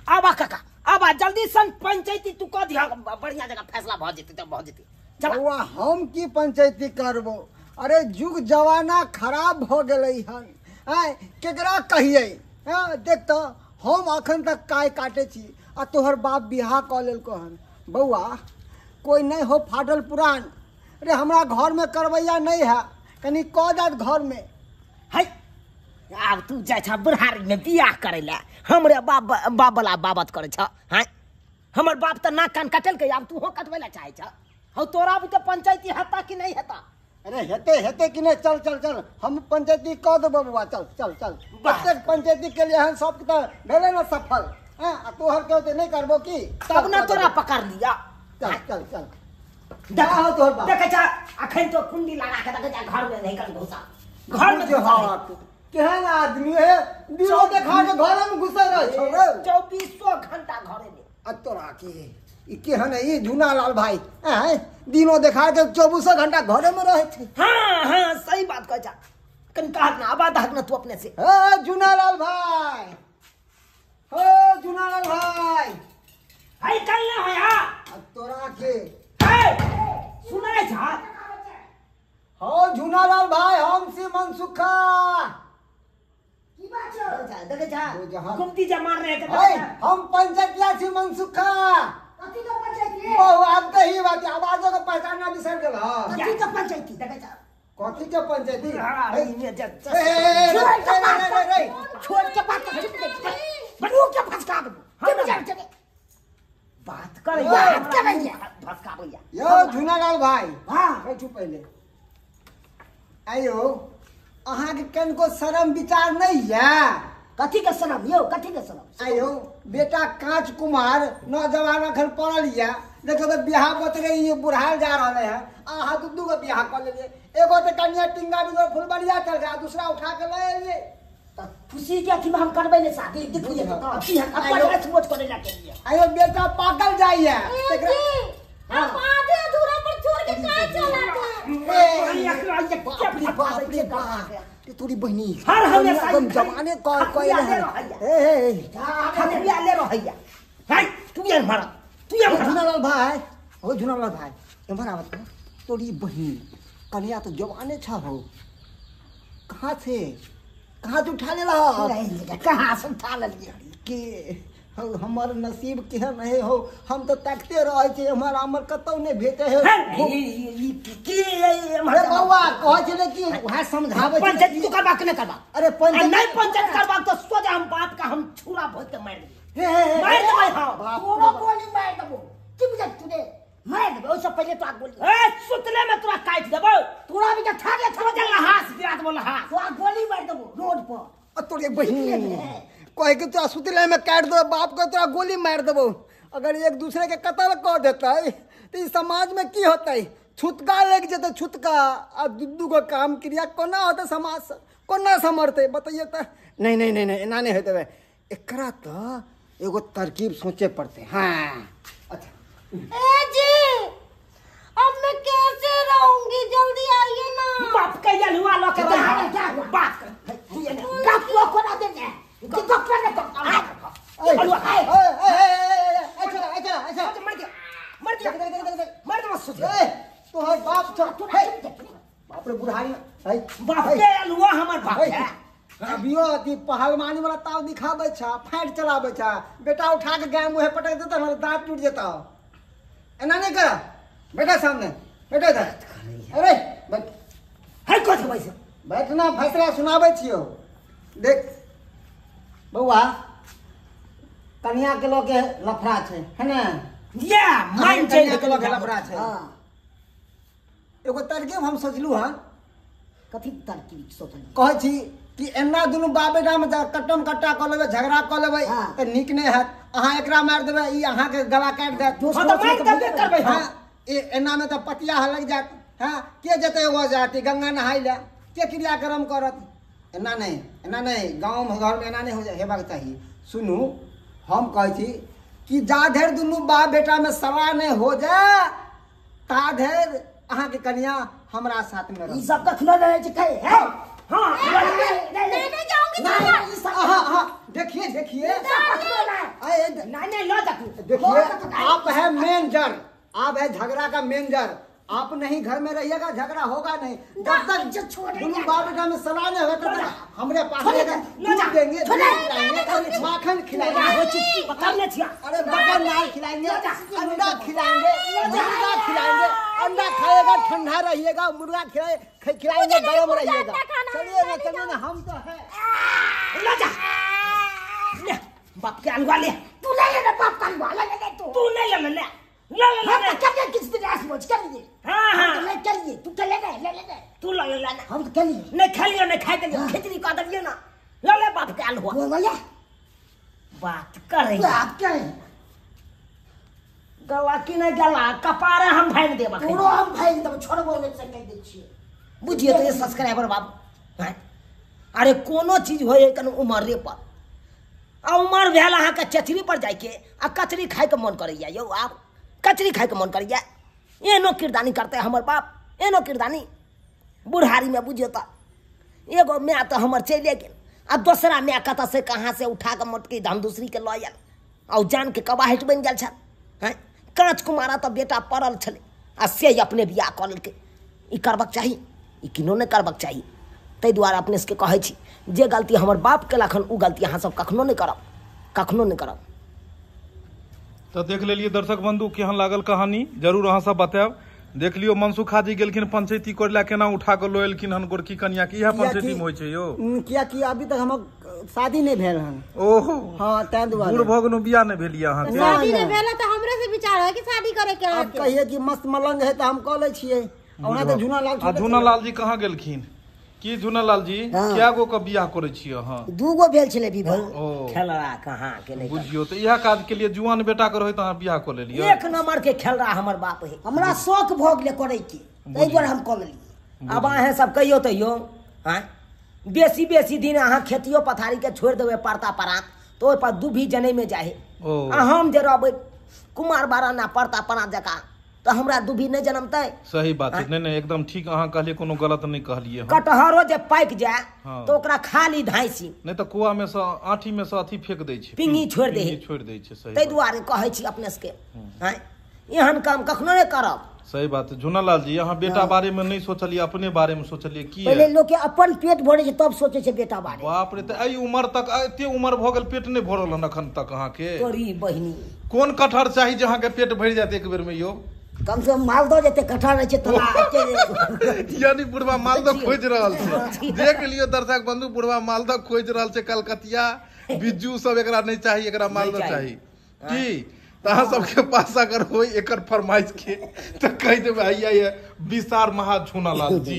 आबा काका आबा जल्दी सन पंचायती तू कह दिया बढ़िया जगह फैसला भ जेतै त भ जेतै। बौआ हम की पंचायती करबो? अरे जुग जमाना खराब भ गेलै हन। आँय केकरा कहियै? हाँ देख त हम अखन तक काय काटे छी आ तोहर बाप बियाह कऽ लेलको हन। बौआ कोई नहीं हो फाटल पुरान, अरे हमरा घर में करवैया नहीं है, कनी कह जात घर में। है आब तू जाइ छ बुढ़ारी में बियाह करै ला, हमरे बाप बाप वाला बाबत करै छ। हाँ हमर बाप त नाक कान कटलकै, आब तू हो कटबै ला चाहै छ। हौ तोरा भी त पंचायती हेता कि नहीं हेता? अरे हेते हेते कि नहीं, चल चल चल हम पंचायती कह देबो बौआ, चल चल चल। प्रत्येक पंचायती के लिए हम सब त भेलै ना सफल। हाँ आ तोहर के होते नहीं करबो की तब ना तोरा पकड़ लिया। चल चल चल देखा हो तोहर बाप देखै छ अखन तो कुंडी लगा के देखै छ घर में नहीं कर घुसा, घर में घुसा। केहन आदमी है, दिनो देखा के घर में घुसल रहे छौ रे 24 घंटा घरे में। आ तोरा के ई केहन है ई झूना लाल भाई? आँय दिनो देखा के 24 घंटा घरे में रहे छै। हाँ हाँ सही बात कहै छ, कनि कहत ना आवाज दहक ना तू अपने से। हे झूना लाल भाई, हे झूना लाल भाई, है कल ना होया आ तोरा के है सुनै छ? हो झूना लाल भाई हम सी मनसुखा। की बात छ? देखै छ गुमती जे मार रहे के हम पंचायतिया छी मनसुखा। कथी के पंचायती? बहु आब त ही बात आवाजो के पहचानना बिसर गेल। हां कथी के पंचायती? देखै छ कथी के पंचायती? छोड़ के बात कर, बड़ू के फसका देबो हम जान के बात कर, बात करैया फसकाबैया। यो झूना लाल भाई हां बैठू पहले। आयो अहाँ के कनको शरम विचार नहीं है? कथी के शरम यो, कथी के शरम? आयो बेटा कांच कुमार नौजवान अखन पड़ल या, देखो तो बियाह बतरे ये बुढ़ाल जा रहले है। अहाँ दू दू गो बियाह कर लेलिए, एगो तो कन्या टिंगा बिगो फुलबरिया चल गया, दूसरा उठा के ले एलिए। त खुशी के अथी में हम करबै ने शादी, देखिए त अथी हम अपन रच मोच करे ला के लिए। आयो बेटा पागल जाइए हम आधे अधूरा पर छोड़ के काहे चला था? बाप रे बाप, तोरी बहिनी हर हमेशा जमाने कह कह रहे हे हे खखुआ ले रहैया। है तू यार मारा, तू यार झूना लाल भाई, ओ झूना लाल भाई एमहर आवत तोरी बहिनी कन्या तो जवाने छ हो, कहाँ से कहाँ से उठा ले रहा? कहाँ से उठा लेलिए के हमर नसीब केहन है हो, हम तो ताकते रहे छे, हमर हमर कतौ नहीं भेटे है। की अरे बौआ कहै छले कि वहाँ समझाबै पंचायत तू करबा कि नहीं करबा? अरे पंचायत नहीं पंचायत करबा तो सोजा हम बाप का हम छुरा भोज के मार देबै, मार देबै। हां तोरो गोली मार देबो की बुझल तू रे, मार देबो। ओइसे पहिले तो गोली ए सुतले में तोरा काट देबो, तोरा भी के ठा दे सोजा लहास गिरा देबो लहास, तोरा गोली मार देबो रोड पर। अ तोरे बहिनी कहे के तोरा सुतले में काट देबो, बाप के तोरा गोली मार देबो। अगर एक दूसरे के कत्ल कर देतै तो इस समाज में की होतै? छुतका लग जेतै छुतका। आ दू दू गो काम क्रिया कोना होतै, समाज से कोना समरतै बताइए त? नहीं नहीं नहीं नहीं एना नहीं होतै, एकरा त एगो तरकीब सोचे पड़तै। हाँ अच्छा ए जी अब मैं कैसे रहूंगी, जल्दी आइए ना। बाप के यलुआ ल के बात कर, तू ये गप को कोना दे दे गप पर ने ए ए ए अच्छा अच्छा अच्छा मर गया मर गया मर गया सुन ए तोहर बाप छ बाप रे बुढ़ारी है बाप के अलुआ हमर बाप है। अभियो अथी पहलवानी वाला ताव दिखाबै छ, फाइट चलाबै छ, बेटा उठा के गाय मुँहे पटक देता न दांत टूट जेता। एना नहीं कर बेटा, सामने बैठो इधर। अरे बैठ है कथि बैस बैठना, फैसला सुनाबै छियो। देख बौआ कन्या के लऽ के लफड़ा छै है ने? या मान छै के लऽ के लफड़ा छै। एगो तरकीब हम सोचलू हन। कथी तरकीब सोचलू? कहै छी कि एना दुनू बाप बेटा में कट्टम कट्टा कऽ लेबै, झगड़ा कऽ लेबै तऽ नीक नहि हैत। अहाँ एकरा मारि देबै, ई अहाँके गला काटि देत। करबै हाँ एना में तऽ पतिया लग जायत। हाँ के जेतै एगो जाति गंगा नहाय लए, के क्रियाक्रम करत? एना नहीं, एना नहीं, गाँव घर में एना नहीं हो हेबाक चाही। सुनू हम कहै छी कि जा धरि दुनू बाप बेटा में सलाह नहीं हो जाए ता धरि अहाँके कन्या हमरा साथ में ई सब कखनो रहै छै कहे है। हां नहीं नहीं जाऊंगी। हां हां देखिए देखिए, देखिए आप है मेन जड़, आप है झगड़ा का मेन जड़। आप नहीं घर में रहिएगा झगड़ा होगा नहीं। जब तक दोनों बाप बेटा में सलाह नहीं होगा तब तक हमारे पास दूध देंगे, खिलाएंगे, माखन खिलाएंगे, अरे मटन दाल खिलाएंगे, अंडा खिलाएंगे, मुर्गा खिलाएंगे। अंडा खाएगा ठंडा रहिएगा, मुर्गा खिलाएंगे गर्म रहिएगा। चलिए ना, चलिए ना, हम तो है। बाप के अलवा ले तू, ले ले बाप का अलवा ले ले तू, तू नहीं ले ले ले ले ले क्या किस दिन आस बोझ कर लिए। हां हां ले चलिए तू चले ले ले ले तू ले ले हम तो चलिए नहीं खालियो नहीं खाए दे खिचड़ी का दलियो ना ले ले बाप के अलवा वो ले बात कर बाप के गला की नहीं गला कपारे हम फाइन देब तोरो हम फाइन देब छोड़बो नहीं से कह दै छियै। बुझिए तो ये सब्सक्राइबर बाबू हैं। अरे कोनो चीज होय कन उमर रे पर आ उमर भेल अहाँ के चचरी पर जाइके आ कचरी खाए के मन करैया यौ। आब कचरी खाए के मन करैया। एनो किरदानी करते हमर बाप, एनो किरदानी बुढ़ारी में बुझियो त एगो my तो हमर चलिए गेल आ दोसरा my कतऽ से कहाँ से उठा के मोटकी हम दूसरी के लऽ आयल आ जान के कबाहट बनि गेल छल हैं। काँच कुमारा तऽ बेटा पड़ल छलै आ से अपने बियाह कऽ लेलकै। ई करबाक चाही? ई किनो नहि करबाक चाही। ताहि दुआरे अपने सबके कहै छी जे गलती हमर बाप केलक हन ओ गलती अहाँ सब कखनो नहि करब, कखनो नहि करब। तऽ देख लेलियै दर्शक बंधु केहन लागल कहानी, जरूर अहाँ सब बतायब। देख लियो मनसुखा जी गेलखिन पंचायती करै ला, केना उठा कऽ लऽ एलखिन हन गोरकी कनिया के। इएह पंचायती में होइ छै यौ, कियाकि अभी तक हमर शादी नहीं भेल हन। ओहो हां, तैं दुआरे बूढ़ भऽ गेलहुँ, बियाह नहीं भेल अहाँ के। शादी नहीं भेल तऽ हमरे से विचार है कि शादी करे के। अब कहिए कि मस्त मलंग है तऽ हम कऽ लै छियै। ओना तऽ झूना लाल, आ झूना लाल जी कहाँ गेलखिन? की झूना लाल जी क्या गो के बियाह करै छियै अहाँ? दूगो भेल छलै विवाह। खेलरा कहाँ के नहीं बुझियो तऽ इएह काज के लिए जुआन बेटा के रहै तऽ अहाँ बियाह कऽ लेलियै। एक नंबर के खेलरा हमर बाप है। हमरा शौक भऽ गेलै करै के, ताहि दुआरे हम कऽ लेलियै। अब अहाँ सब कहियो तैयो हाँ बेसी बेसी दिन अहाँ खेतियो पथारी के छोड़ि देबै परता परात तऽ ओहि पर दुभी जनैमे जाइ है। आ हम जे रहबै कुमार बाराना परता परात जकाँ तऽ हमरा दुभी नहीं जनमतै। सही बात है। नहीं नहीं एकदम ठीक अहाँ कहलियै, कोनो गलत नहीं कहलियै। कटहरो जे पाकि जाय तऽ ओकरा खाली धाँसि नहीं तऽ कुआ में से आँठी में से अथी फेंक दै छै, पिंगी छोड़ि दै छै, छोड़ि दै छै। सही ताहि दुआरे कहै छी अपने सबके हैं एहन काम कखनो नहि करब। सही बात है झूना लाल जी, अहाँ बेटा बारे में नहीं सोचलियै, अपने बारे में सोचलियै। की पहिले लोक के अपन पेट भरै छै तब सोचै छै बेटा बारे। बाप रे, तऽ एहि उम्र तक एते उम्र भऽ गेल पेट नहि भरल हन अखन तक अहाँके? तोरी बहिनी कोन कटहर चाही जे अहाँके पेट भरि जायत एक बेर में यौ? कम से कम मालदह जते कटहर रहै छै तोरा यानी बुढ़वा मालदह खोजि रहल छै। देख लियौ दर्शक बंधु, बुढ़वा मालदह खोजि रहल छै। कलकतिया बिज्जू सब एकरा नहीं चाही, एकरा मालदह चाही। की तऽ अहाँ सबके पास अगर होय एकर फरमाइश के तऽ कहि देबै आइया विसार महा झूना लाल जी।